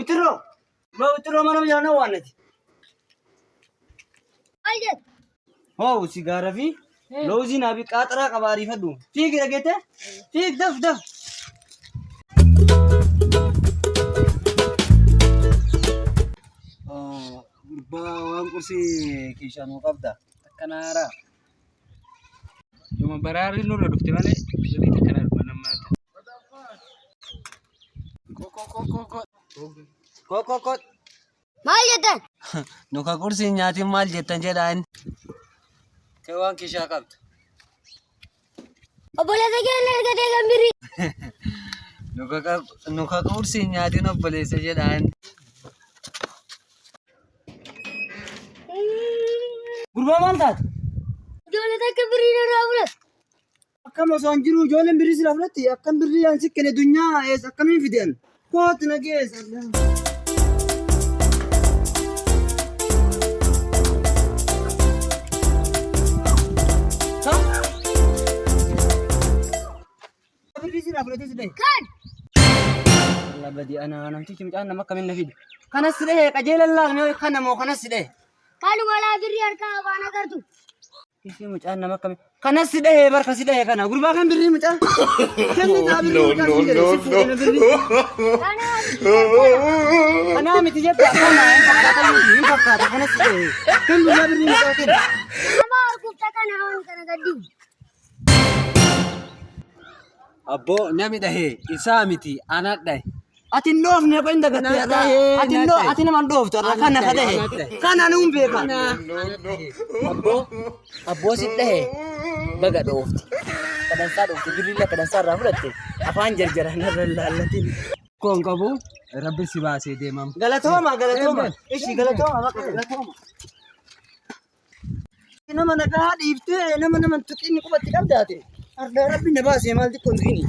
Wixirroo. Baa wixirroo mana bishaan waannati. Maal jettu? Hoo sigaara fi loozii naa fi qaaxaraa qaba ariifadhu. Fiigi dhageette? Fiig daf daf. Gurbaa waan qursii kiishaa nuu qabda. Akkana haaraa. Yooma baraarri nurra dhufte malee birrii takka na dhuma nama ta'a. Koo koo koo. Maal jettan? Nu ka qursii nyaatiin maal jettan jedhaa inni. Kee waan kiishaa qabda. Obboleessa keenya argatee kan birrii. Nu ka qursii nyaatiin obboleessa jedhaa inni. Gurbaa maal taate? Ijoollee takka birrii narraa fudhate. Akkam osoo hin jiru ijoolleen birrii sirraa fudhatti akkam birrii aan sikkene dunyaa eessa akkamiin fideen? Kootu na geessa. Birrii sirraa fudhatee si dhahe. Kan Allah badi ana namtichi mucaan nama akkamiin na fide. Kanas si dhahe qajeelan laalme kana moo kanas si dhahe. kanuma laa birrii harkaa afaan agartu. Ishee mucaan nama akkamii. Kanas si dhahee barka si dhahee kana gurbaa kan birrii mucaa. Kenni naa birrii No, mucaa no, si jedhe no, si fuudhe na birrii. Kanaa miti Kanaa miti jetta kana hin fakkaata hin fakkaata kanas si dhahee. Kan gurbaa birrii mucaa kenni. Nama arguuf takka nama kana gaddiin. Abboo nami dhahee isaa miti ana dhahe. Ati hin dhoofne qoyin dagatte irraa. Ati hin dhoo ati nama hin dhooftu irraa kana ka dhahe. Kana nuun beeka. Abboo abboo si dhahe baga dhoofte. Kadhansaa dhoofte birrii kadhansaa irraa fudhatte afaan jarjara narra hin laallatin. Koon qabu rabbi si baasee deemam. Galatooma galatooma. Ishi galatooma bakka galatooma. Nama nagaa dhiiftee nama nama hin tuqin qubatti qabdaate. Ardaa rabbi na baasee maal xiqqoo hin tuqini.